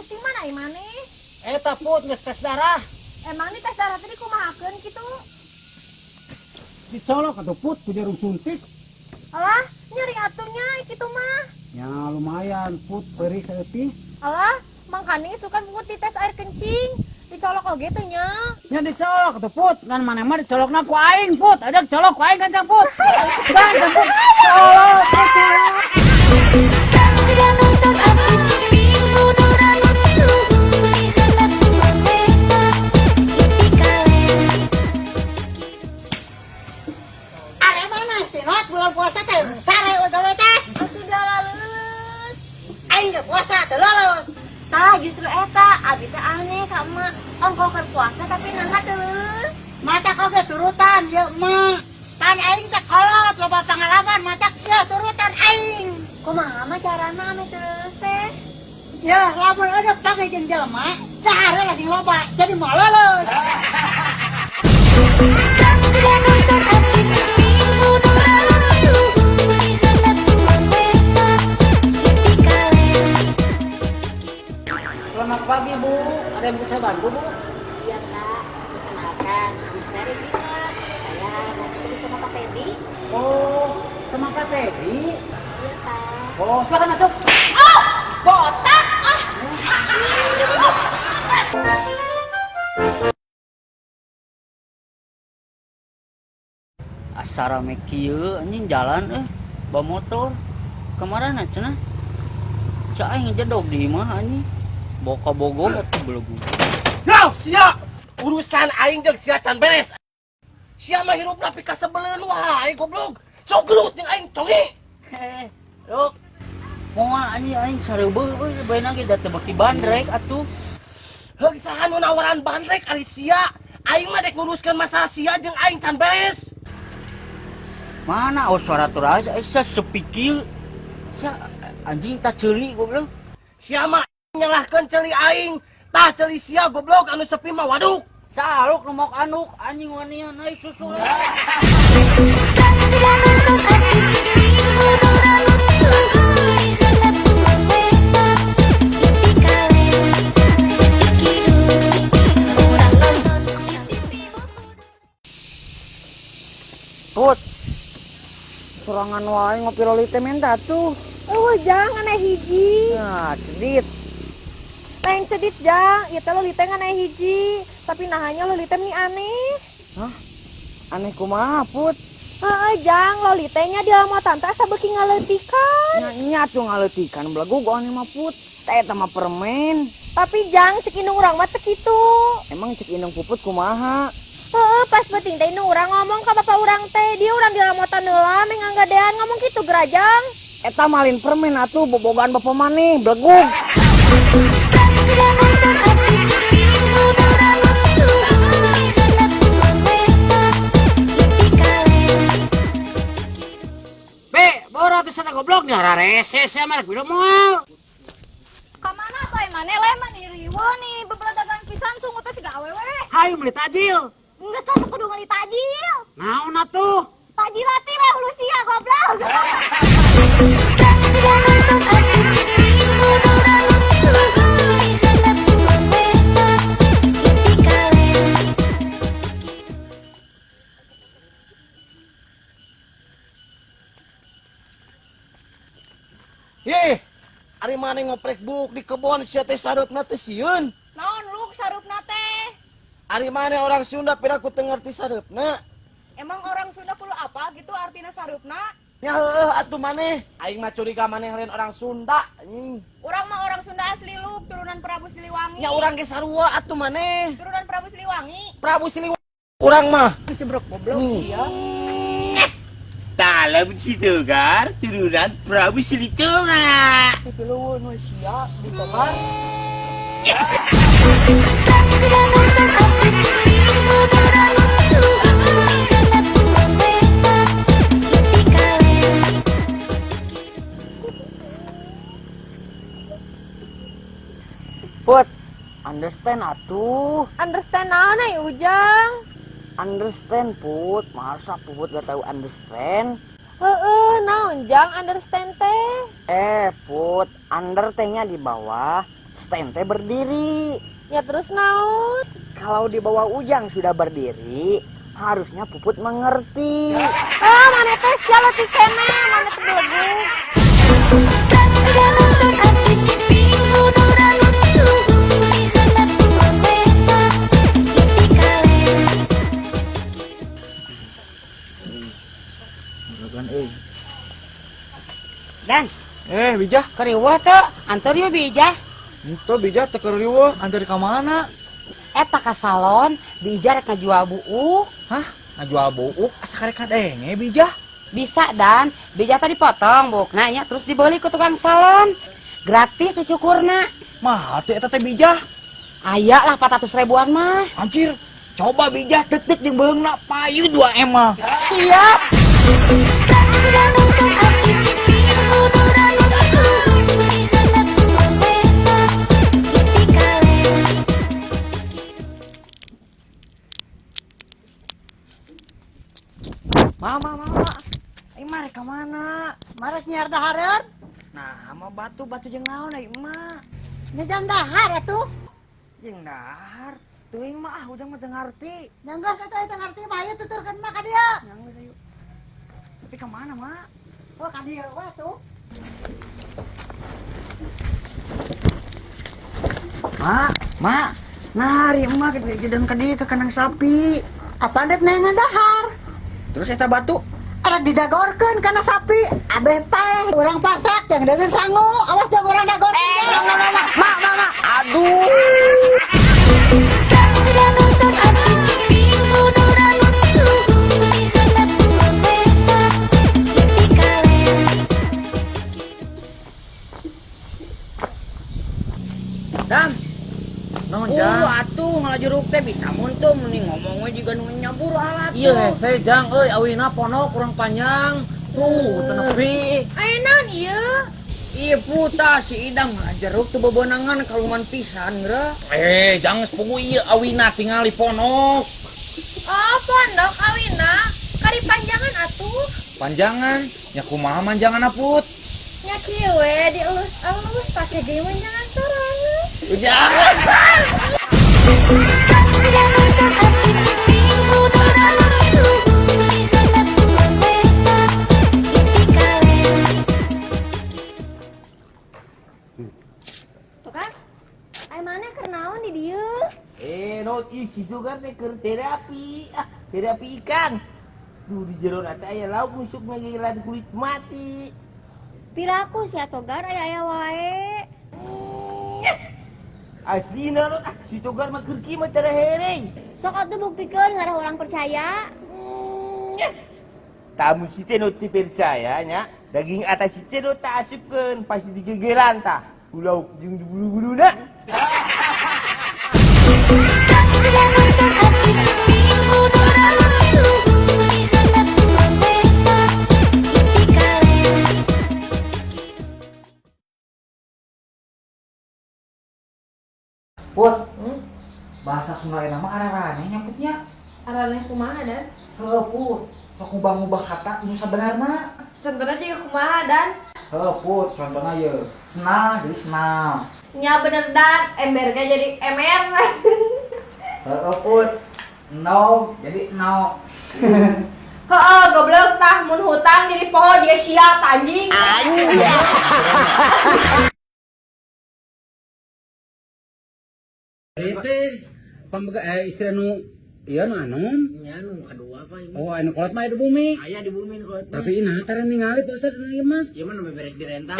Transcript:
Ti mana ai maneh? Eta Put geus tes darah. Emang nih tes darah tadi kumahakeun kitu? Dicolok atuh Put ku jarum suntik. Alah, nyeri atuh nya kitu mah. Ya lumayan Put, perih saeutik. Alah, mangkani sukan Put di tes air kencing. Dicolok oge teh nya. Nya dicolok atuh Put, ngan maneh mah dicolokna ku aing Put. Ada colok ku aing gancang Put. Gancang Put. Colok Put, colok. Nonton TV munduran nu ti luhur di handap manehna ti kaler ti kidul. Are mana Cinot bulan puasa teh sare udah teh. Atuh da lulus. Aing ge puasa teu lulus. Tah justru eta abi teh aneh ka emak. Ongko keur puasa tapi naha teu lulus. Mata kau ge turutan ye emak. Pan aing teh kolot loba pengalaman matak ieu turutan aing. Kumaha mah carana ame teu lulus teh? Ya lamun eureuk panggil jeung jelema, sahara lagi loba jadi moal lulus. Nonton TV munduran nu ti luhur di handap manehna ti kaler ti kidul. Selamat pagi Bu, ada yang bisa saya bantu Bu? Iya Kak, perkenalkan nama saya Regina. Saya mau ketemu sama Pak Teddy. Oh, sama Pak Teddy. Iya Pak. Oh, silakan masuk. Botak ah. Asa rame kieu anjing jalan bawa motor kemana cenah cak aing jedog di imah anjing bawa ka Bogor atuh belegu. Yo, sia! Urusan aing jeung sia can beres. Sia mah hirupna pikasebeleun wae goblok. Sok gelut jeung aing conge. Heh, Luk, moal anjing aing sareubeut euy bae ge da teu beki bandrek atuh. Heug saha nu nawaran bandrek ari sia? Aing mah dek nguruskeun masalah sia jeung aing can beres. Mana oh suara turas asa sepi kieu sia anjing ta ceuli goblok. Sia mah nyalahkeun ceuli aing. Tah ceuli sia goblok anu sepi mah waduk. Saluk nu maok anduk anjing wanian ai susul. Nonton TV munduran nu ti luhur di handap manehna ti kaler ti kidul urang nonton di TV munduran. Put. Sorangan wae ngopi loli teh menta tuh. Eueuh jang aneh hiji. Nah, cedit. Lain cedit jang, ieu teh loli teh ngan aya hiji, tapi nahanya loli teh meni aneh. Hah? Aneh kumaha, Put? Heeh jang, loli teh nya di lamotan teh asa beuki ngaleutikan. Nya nya tuh ngaleutikan belegug aneh mah Put. Teh eta mah permen. Tapi jang cek indung urang mah teu kitu. Emang cek indung Puput kumaha? Heeh, pas penting teh indung urang ngomong ka bapak urang teh, dia urang di lamotan heula meh nganggadean ngomong kitu gerajang. Eta malin permen atuh bobogaan bapak maneh belegug. Nonton TV munduran nu ti luhur di handap manehna ti kaler ti kidul. Be, boro teh sana goblok nih rarese sia mah rek moal. Ka mana bae maneh le mah riweuh nih bebeledagan pisan sungut teh siga awewe. Hayu meuli tajil. Geus lah kudu meuli tajil. Naon atuh? Tajil ati we hulu sia goblok. Nonton TV munduran nu ti luhur di handap manehna ti kaler ti kidul. Ih, ari maneh ngoprek buuk di kebon sia teh sareupna teh sieun. Naon luk sareupna teh? Ari maneh orang Sunda piraku teu ngerti sareupna. Emang orang Sunda kudu apa gitu artina sareupna? Nya heueuh atuh maneh. Aing mah curiga maneh lain orang Sunda anjing. Urang mah orang Sunda asli luk, turunan Prabu Siliwangi. Nya urang ge sarua atuh maneh. Turunan Prabu Siliwangi. Prabu Siliwangi urang mah. Cebrok goblok sia. Dalam Siregar turunan Prabu Silitonga. Pipiluweun we sia ditebar. Nonton TV munduran nu ti luhur di handap manehna ti kaler ti kidul. Put, understand atuh. Understand naon ai Ujang? Understand Put, masa Puput gak tahu understand? Heeh, naon jang understand teh? Put, under tehnya di bawah, Stand teh berdiri. Ya terus naon? Kalau di bawah Ujang sudah berdiri, harusnya Puput mengerti. Ah, maneh teh sia leutik keneh, maneh teh belegug. Nonton Upin Ipin kudu nu ti luhur di handap wetan ti kaler ti kidul. Bukan euy. Dan, Eh, Bijah. Keur riweuh teu? Anteur yuk Bijah. Itu Bijah teu keur riweuh, anteur ka mana? Eta ka salon, Bijah rek ngajual buuk. Hah? Ngajual buuk asa karek kadenge Bijah? Bisa Dan, Bijah tadi potong buukna nya terus dibeli ku tukang salon. Gratis dicukurna. Mahal teh eta teh Bijah. Aya lah 400 ribuan mah. Anjir, coba Bijah detik jeung beungna payu 2 M mah. Siap. Nonton Upin Ipin kudu nu ti luhur di handap wetan ti kaler ti kidul. Mama, mama. Ai marek ka mana? Marek nyiar dahareun. Nah, sama batu batu jeung naon ai emak? Nya jang dahar atuh. Jeung dahar. Teuing mah ah ujang mah teu ngarti. Nya geus atuh eta ngarti mah ayo tuturkeun mah ka dieu. Nya geus ayo. Tapi ka mana, Mak? Oh, ka dieu we atuh. Mak, mak. Nah, ari emak kita ka dieu ke kandang sapi. Apaan rek neangan dahar? Terus eta batu Arek didagorkeun kana sapi, abeh paeh urang pasak yang dengan sangu, awas jangan urang dagorkeun. Eh, mak, mak, mak. Aduh. Nonton Upin Ipin kudu nu ti luhur di handap wetan ti kaler ti kidul. Dam. Naon, Jang? Jang? Atuh ngalajuruk teh bisa muntum nih ngomongnya juga nu nyabur alat. Iya hese Jang euy awina ponok kurang panjang. Tuh teu nepi. Aya naon ieu? Iya puta si Idang ngajeruk tuh bebenangan kalungan pisan geura. Eh, Jang geus puguh ieu awina tingali ponok. Oh, pondok awina. Kari panjangan atuh. Panjangan, nya kumaha manjangan Put? Nya kieu we dielus-elus pake ge manjangan sorangan. Ujang. Nonton Upin Ipin kudu nu ti luhur di handap wetan ti kaler ti kidul. Tuh kan? Aya maneh keur naon di dieu? Eh, no isi juga teh keur terapi. Ah, terapi ikan. Duh di jero teh aya lauk nusuk ngegelan kulit mati. Piraku si Togar aya-aya wae. Aslina lo, ah, si Togar mah keur kieu mah tara hereng. Sok atuh buktikeun ngarah orang percaya. Tamu si teh nu teu percaya nya, daging atas si teh nu tak asupkeun pasti digegelan tah. Lauk jeung bulu-buluna. Nonton Upin Ipin kudu nu ti luhur di handap wetan ti kaler ti kidul. Put, bahasa Sunda eta mah araraneh nya Put nya. Araneh kumaha Dan? Heuh Put, sok ngubah-ngubah kata nu sabenarna. Contohnya juga kumaha Dan? Heuh Put, contohna ye, senal jadi senal. Nya bener Dan, embernya jadi emer. Heuh Put, no jadi no. Heeh, goblok tah mun hutang jadi poho dia sia anjing. Itu pembega istri nu ieu nu anom. Nya nu kadua apa ini? Oh, anu kolot mah di bumi. Aya di bumi nu kolot mah. Tapi nah tara ningali Pak Ustad nu ieu mah. Ieu mah nu beres direntang.